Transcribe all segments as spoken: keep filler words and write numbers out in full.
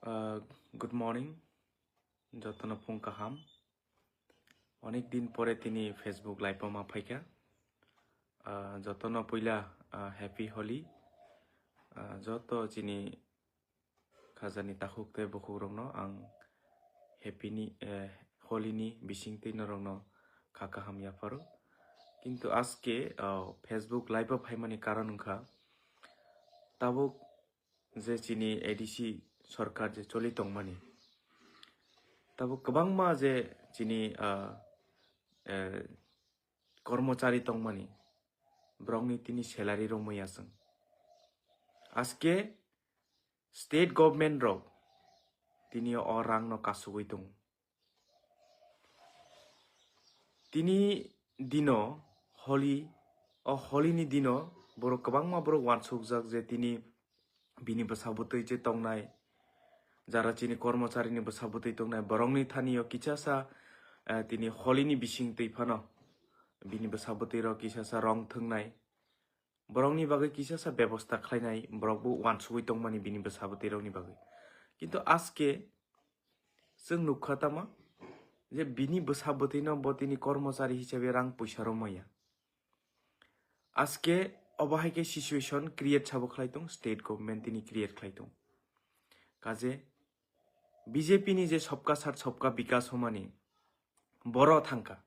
Uh, good morning, jotono phung kaham. Onek din pore tini Facebook live o ma phaikha. Uh, jotono puila, uh, happy Holi. Uh, joto chini khajani takhuk tei bukhukrokno ang happy ni, eh, Holi ni bisingtwi norokno kha kaham yapharo. Kintu aske, uh, Facebook live o phaimani karon wngkha tabuk je chini A D C sorkar je choli tongmani, tabuk kwbangma je chini, ah, eh, kormochari tongmani, borokni tini salary romwi aswng. Aske state government rok tini o rangno kasugwi tongo. Tini dino Holi, o Holi ni dino borok kwbangma borok uansukjak je tini bini bwsa bwtwi je tongnai, jara chini kormochari ni bwsa bwtwi tongnai, borokni thani o kisasa, eh, tini Holi ni bisingtwi phano bini bwsa bwtwi rok kisasa rong thwngnai. Borokni bagwi kisasa bebosta khlainai, borok bo uansugwi tongmani bini bwsa bwtwi rokni bagwi. Kintu aske chwng nukha tama je bini bwsa bwtwino bo tini kormochari hisabe rang puisa romaya. Aske obo hai khe situation create sabo khlai tong, state government tini create khlai tong. Kaje B J P ni je Sabka Saath Sabka Bikas homani boro thangka.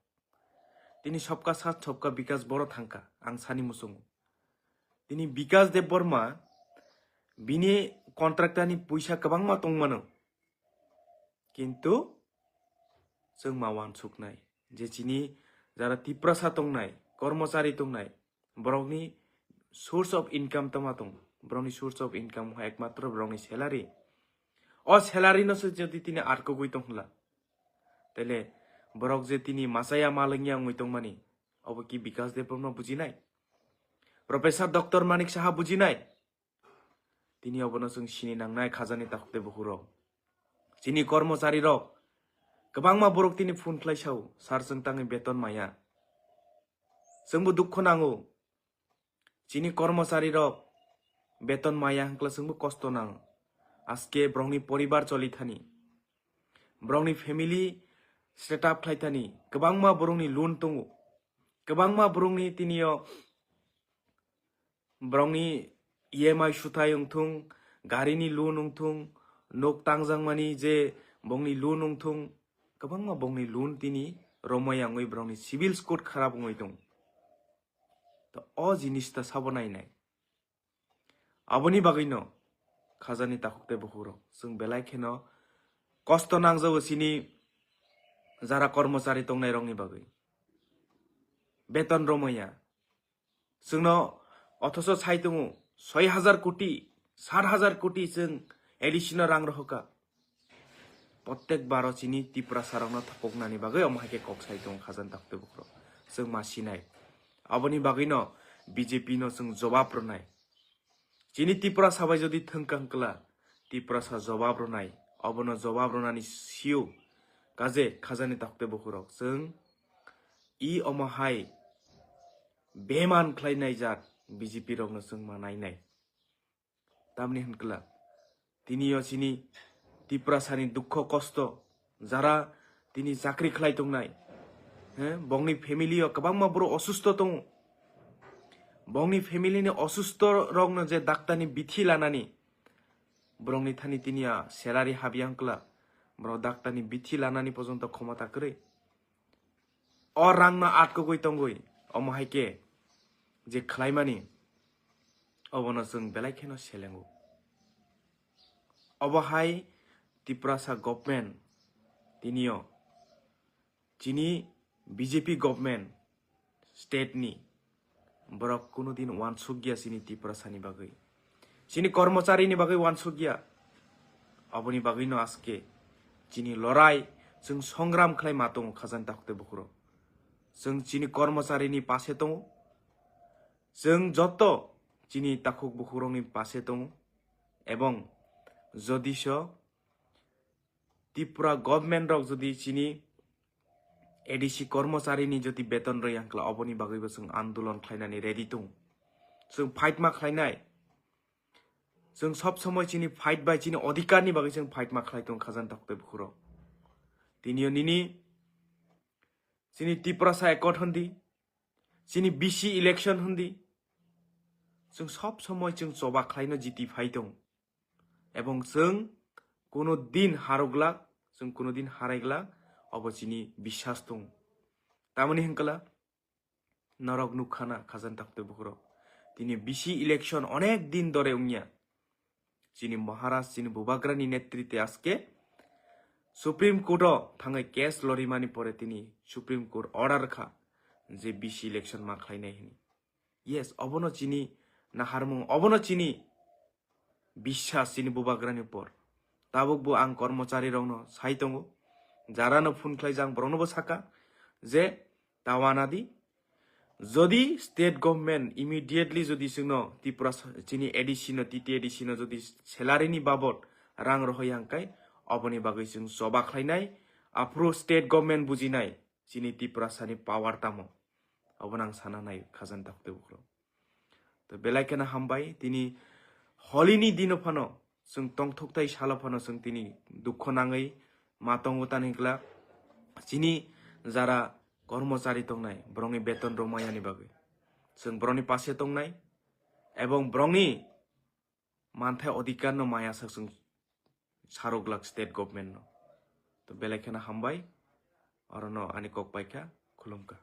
Tini Sabka Saath Sabka Bikas boro thangka, ang sani muchungo. Tini Bikas Debbarma bini contractor ni puisa kwbangma tongmano. Kintu chwng ma uansuknai je chini jara Tiprasa tongnai, kormochari tongnai, borokni source of income tama tong? Borokni source of income wngkha ekmatro borokni salary. O salary no se jodi tini arkogwi tong hwnla, tele borok je tini machaya malengya wngwi tongmani, obo ki Bikas Debbarma bujinai? Professor Doctor Manik Saha bujinai? Tini obono chwng sini nangnai khajani takhuk tei bukhurok. Chini kormochari rok kwbangma borok tini phone khlai sao, "Sir, chwng tangwi beton maya." Chwngbo dukho nango. Chini kormochari rok beton maya hwnkla chwngbo kosto nango. Aske borokni poribar choli thani, borokni family set up khlai thani, kwbangma borokni loan tongo, kwbangma borokni tini o borokni E M I suthai wngthung, garini loan wngthung, nok tangjakmani je bongni loan wngthung, kwbangma bongni loan tini romwi yangwi borokni civil score kharap wngwi tong. To o jinis ta sabo nainai. Aboni bagwino khajani takhuk tei bukhurok chwng belai kheno kosto nangjago chini jara kormochari tongnai rokni bagwi. Beton romwi ya. Chwngno othoso sai tongo soi hajar koti, sat hajar koti chwng A D C no rang rohorkha. Prottek baro chini Tiprasa rokno thopoknani bagwi omo hai khe kok sai tongo khajani takhuk tei bukhurok. Chwng ma sinai. Aboni bagwino B J P no chwng jobab rwnai. Chini Tiprasa bai jodi thwngkha hwnkla, Tiprasa jobab rwnai, obono jobab rwnani sio. Kaje khajani takhuk tei bukhurok, chwng i omo hai beman khlainai jat B J P rokno chwng ma nainai. Tamni hwnkla, tini o chini Tiprasani dukho kosto, jara tini chakri khlai tongnai, he, bongni family o kwbangma borok osusto tongo. Bongni family ni osusto rokno je daktarni bithi lanani, borokni thani tini a salary habya wngkla, borok daktarni bithi lanani pojonto khomota kwrwi. O rangno atkogwi tongwi, omo hai khe je khlaimani, obono chwng belai kheno selengo. Obo hai Tiprasa government, tini o chini B J P government state ni borok kuno din uansukya chini Tiprasani bagwi, chini kormocharini bagwi uansukya. Aboni bagwino aske chini lorai chwng songram khlai ma tongo khajani takhuk tei bukhurok. Chwng chini kormocharini pase tongo. Chwng joto chini takhuk bukhurokni pase tongo. Ebong jodiso Tripura government rok jodi chini A D C kormocharini jodi beton rwya hwnkla, oboni bagwibo chwng andolon khlainani ready tongo. Chwng fight ma khlainai. Chwng sob somoi chini fight bai chini odhikar ni bagwi chwng fight ma khlai tong khajan taktwi bukhuro. Tini o nini chini Tiprasa Accord hwn di, chini B C election hwn di, chwng sob somoi chwng choba khlaino jiti phai tong. Ebong chwng kuno din haruglak, chwng kuno din haraiglak, obo chini biswas tong. Tamoni hwnkala norok nukkhana khajan taktwi bukhuro. Tini B C election onek din dore wngya. Chini Maharaj, chini Bubagrani netrite aske Supreme Court o thangwi case lorimani pore tini Supreme Court order kha je B C election ma khlainai hini. Yes, obono chini naharmung, obono chini biswas chini Bubagrani por. Tabuk bo ang kormochari rokno sai tongo, jarano phone khlai jang borokno bo saka je tawana di, jodi state government immediately jodi chwngno Tripura sa-, chini A D C no, T T A D C no jodi salary ni babot rang rohoi hangkai, oboni bagwi chwng choba khlainai, aphuru state government bujinai chini Tiprasani power tamo, obono ang sana nai khajan taktwi bukhuro. To belai kheno hambai, tini holini dino phano chwng tongthoktai salo phano chwng tini dukho nangwi ma tongo tani hwnkla chini jara kormochari tongnai borokni beton rwmayani bagwi chwng borokni pase tongnai ebong borokni manthai odhikar no maya sak chwng saruglak state government no. To belai kheno hambai, orono ani kok paikha, khulumkha.